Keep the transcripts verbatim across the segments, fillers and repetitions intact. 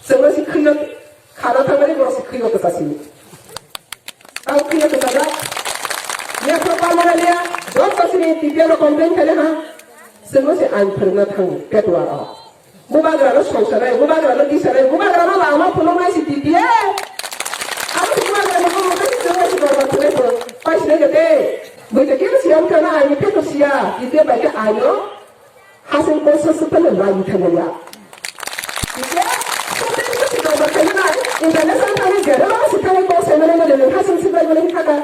Chwngno si khwino khana thangmani borok si khwino kwchasini. Tamo khwino kwchajak. Yaphro palmani liya, joto sini T P F rok complain khaina ha. Chwngno si ang phwrwngna thango, petwar o. Bubagrano songsanai, bubagrano disanai, bubagrano lama phunuknai si T P F. Abo si bubagrani bubagrani chwngno si borba thunai phunuk. Paisina gete, buita kebo siya wngkha na, ang ni pheto siya, T P F bai khe ang no. Hasing kok sa sipele lagi thangya. Ike, sopin ko si dobar kaya na, international thani gero si thani kok sa mene mene hasing sipele mene thaka.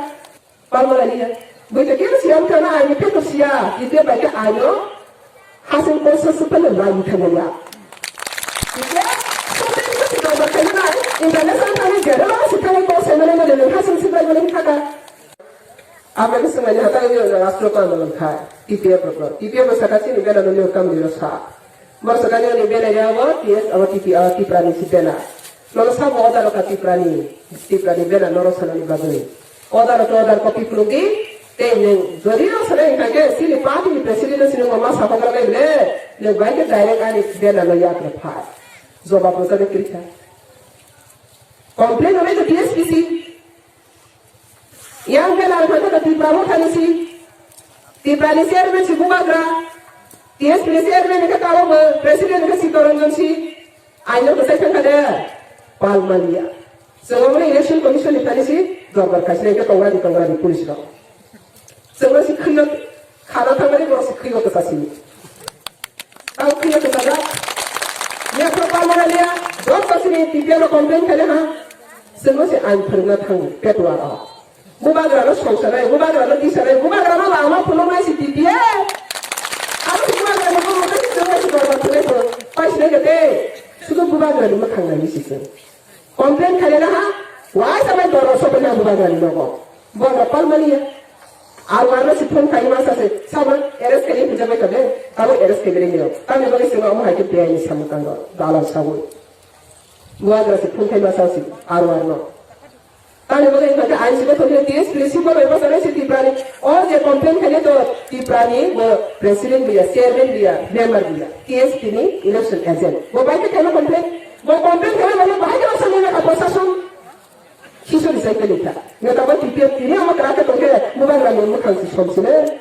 Palma lagi ya. Buita kira siya kana ani peto siya, ite baca ayo. Hasing kok sa sipele lagi thangya. Ike, sopin ko si dobar kaya na, international thani gero si thani kok sa mene mene hasing sipele mene thaka. Aboni swngani hatai ni rastro ko andolon kha, T P F rokno. T P F rok saka chini bena no niyok kam dino sa. Bor saka ni ni bena ya bo T S abo T P, ah, Tipra ni si bena. Nono sabo order ka Tipra ni, Tipra ni bena noro sanani bagwi. Order to order copy phunukdi, tei nwng jodi no sanai hwnkha khe chini party ni president no sini mama sakha gra bai le, nwng bai khe direct ani bena no yak rw phai. Jobab rwjak khe kwrwi kha. Complain rwnai to T S P C. Yang ke lar kha kha Tipra Motha ni si. Tipra ni chairman si Bubagra. T S P ni chairman ni kha tabo bo president ni kha si Toranjan si. Aino kwchai thang kha de. Palmaliya. Chwng election commission ni thani si dorbar khaisina khe tongra di tongra di police rok. Chwng si khwino khana thangmani borok si khwino kwchasini. Tamo khwino kwchajak. Yaphro palmani liya, joto sini T P F rok complain khaina ha. Chwngno se ang phwrwngna thango, petwar o. Bubagrano songsanai, bubagrano disanai, bubagrano lama phunuknai si T P F. Abo si bubagrani bubagrani chwngno si dorbar thunai phunuk. Paisina gete, sudu bubagrani mwkhang nai si chwng. Complain khaina ha, wai sabai borok sobai na bubagrani nogo. Borok palmani ya. Ar warno si phone khai masa se, sama arrest khai hinjak bai kade, tamo arrest khai bini neo. Tamo bagwi sino amo hai khe biyai ni samung tango, dalal sawi. Bubagra si phone khai masa si, ar warno. Tamo bagwi hinjak khe ain si ko thokhe T S P ni si ko bai basa si Tiprani. O je complain khaina to Tiprani bo president biya, chairman biya, member biya, T S P ni election agent. Bo bai khe khaina complain, bo complain khaina bo bai khe basa ni na proshashan. Hisori sai kali kha. Neta bo T P F tini ama kra khe tongkhe, bubagra ni mwkhang si somsile.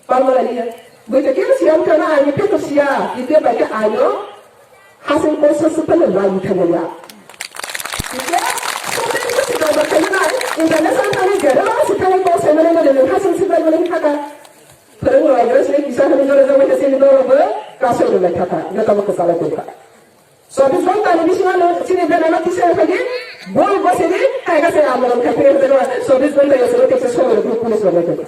Palmani ya. Buita khe siya wngkha na ani peto siya, T P F bai khe ayo. Hasing kok sa sipele lagi thangya. T P F, sopin ko si dobar khaina na, international thani gero si thani kok sa mene mene hasing sipele mene thaka. Phwrwng rok agres ni kisa hani jora jora khe sini dolo bo, kaso rok lai thaka, neta bo kwchalai tongkha. Chobbish ghonta ni bisingo no chini bena no tisa khaidi, bol bosini, kaiga se amolon khai phiri hwtego, chobbish ghonta yo sero tekse somo rok police rok nai tongkha.